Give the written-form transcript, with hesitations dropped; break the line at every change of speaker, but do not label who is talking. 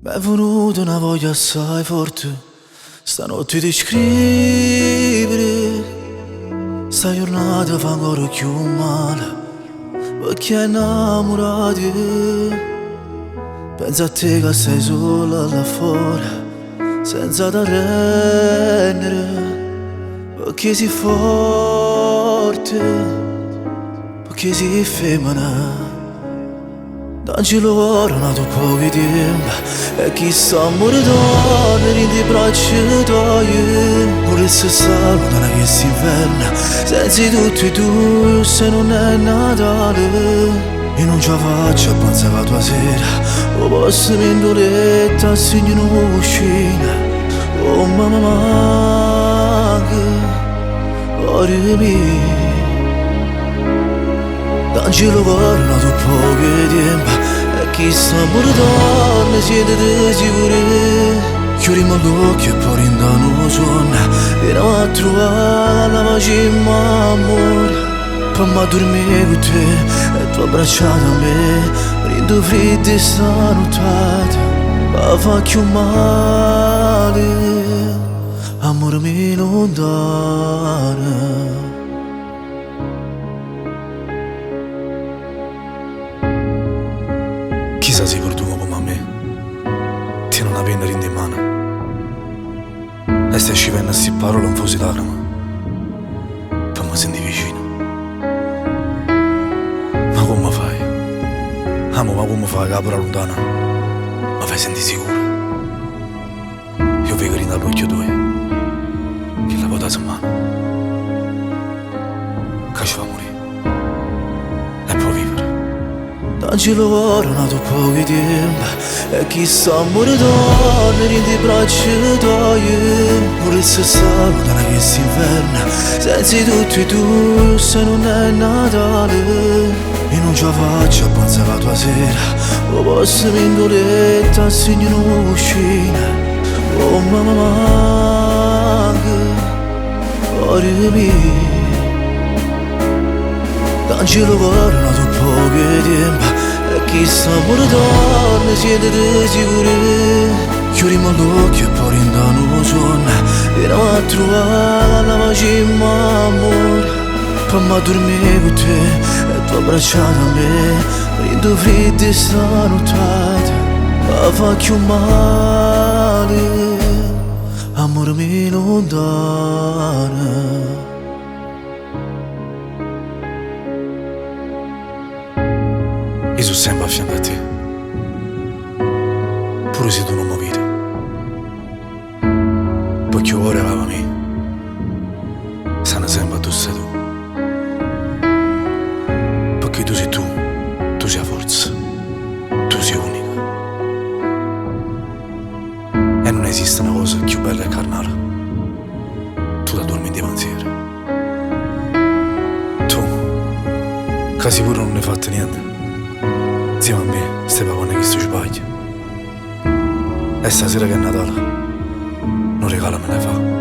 M'è venuta na voglia assai forte stanotte di scrivere. Sta giornata fa ancora più male perché è innamorato. Penso a te che sei sola là fuori senza t'arrendere perché sei forte, perché sei femmina. D'angelo ora nato poco tempo e chissà amore torna in te braccia tue. Volesse stare lontano da questo inferno senza tutti e due se non è Natale. Io non ce la faccio a pensare la tua sera o posso mi letto a signor cuscino. Oh mamma manca, ora mia. D'angelo ora nato poco tempo e chissà amore torna siete sicuri. Chiudiamo l'occhio e poi rinda sonno e non a trovare la pace amore. Per ma dormire con te e tu abbracciata a me rindo freddo e sta nottata ma fa più male amore mi lontano.
Chissà se per tu come a me tiene una penna in mano e stai scrivendo queste parole un fuoco di lacrime per mi sentire vicino. Ma come fai? Amo, ma come fai che però lontana? Mi fai sentire sicuro. Io vedo in dall'occhio tuo che la porta in mano. Che ci fa morire. E poi vivere.
D'angelo ora nato poco tempo e chissà amore torna in te braccia tue. Volesse stare lontano da questo inferno senza tutti e due se non è Natale. Io non ce la faccio a pensare la tua sera o posso mi letto a signor cuscino. Oh mamma manca, ora mia. D'angelo ora nato poco tempo e chissà amore torna siete sicuri. Chiudiamo l'occhio e poi rinda sonno e non a trovare la pace amore. Per ma dormire con te e tu abbracciata a me rindo freddo e sta nottata ma fa più male amore mi lontano.
Io sono sempre a fianco a te. Pure se tu non mi vedi. Perché ora lava me. Stanno sempre addosso tu. Perché tu sei tu, tu sei la forza, tu sei unica. E non esiste una cosa più bella e carnale. Tu da dormi di pensiero. Tu, che sicuro non hai fatto niente. Insieme a me stai pagando chi sbaglio. E stasera che è Natale, non regalo me ne fa.